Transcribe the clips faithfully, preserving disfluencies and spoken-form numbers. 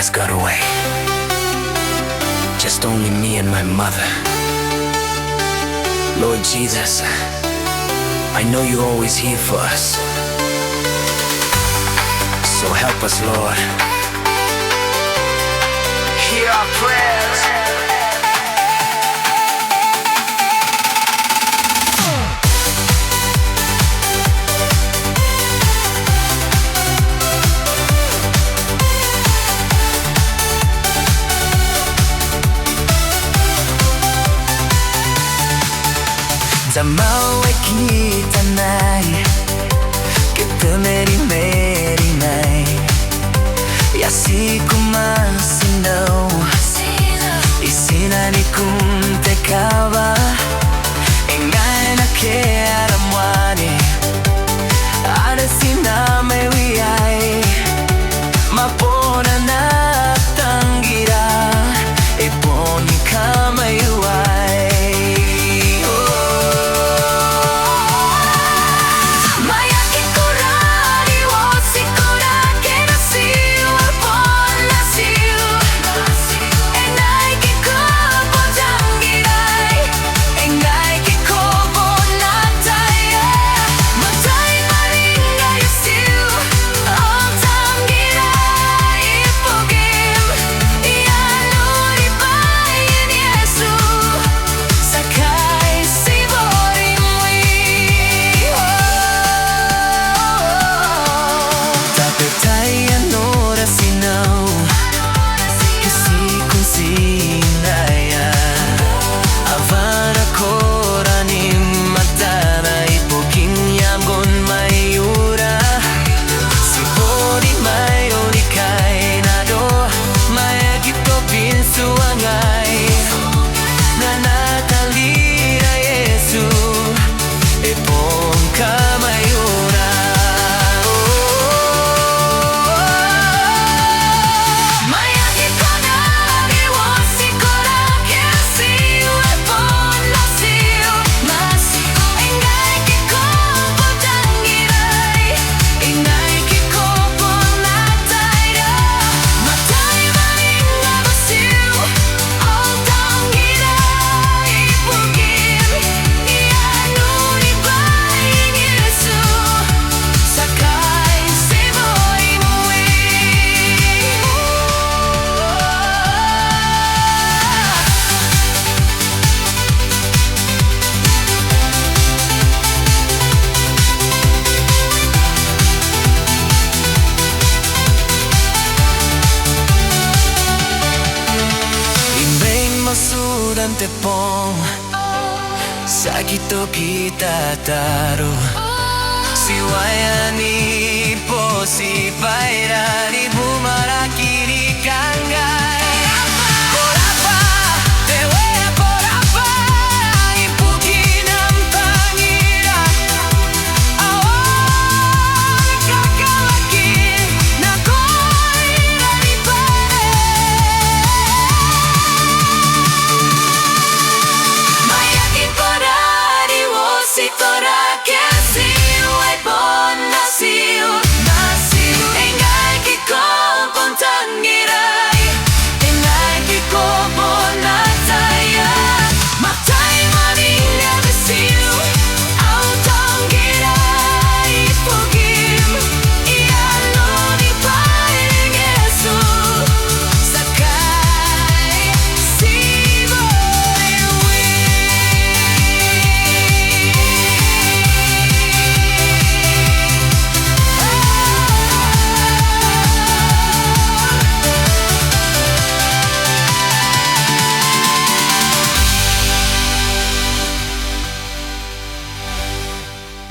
has got away. Just only me and my mother. Lord Jesus, I know you're always here for us. So help us, Lord. Hear our prayers. Tamau ae kitanai, ke te merimerinai, I a tiku ma tinau, i tinanikun te kaba, e ngae nako ara mwane, are ti na maiu iai, ma bon ana tangira, e bon kamaiuai. Oh. Ma e aki kona ni uoti koraki natiu, e bon natiu. E ngae ngke ko bon tangirai, e ngae ngke ko bon ataia, ma tai maninga natiu, ao tangira ibukim, I a nori bwain Iesu, ti a kaitibo rimwi. Oh. Tabetai a nora tinau, ke ti kuntinaa aban koraki ni matara ibukin iangon maiura. Ti boni maiu ni kainaro, ma e aki tobin tuangai, n ana tangira Iesu, e bon kamaiura. Oh. Ma e aki kona ni uoti koraki natiu, e bon natiu. Ma e ngae ngke ko bon tangirai, e ngae ngke ko bon ataia, ma tai maninga natiu, ao tangira ibukim, I a nori bwain Iesu, ti a kaitibo rimwi. Imwain motinnano n te bong, ti aki toki tataro. Ti waeani boti bwaira ni bumara kiri kangai. Ko rabwa, te Uea ko rabwa, ibukin am tangira. Ao am kakawaki nakoira ni bane. Ma e aki kona ni uoti koraki natiu, e bon natiu. E ngae ngke ko bon tangirai, e ngae ngke ko bon ataia, ma tai maninga natiu, ao tangira ibukim, I a nori bwain Iesu, ti a kaitibo rimwi.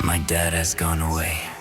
My dad has gone away.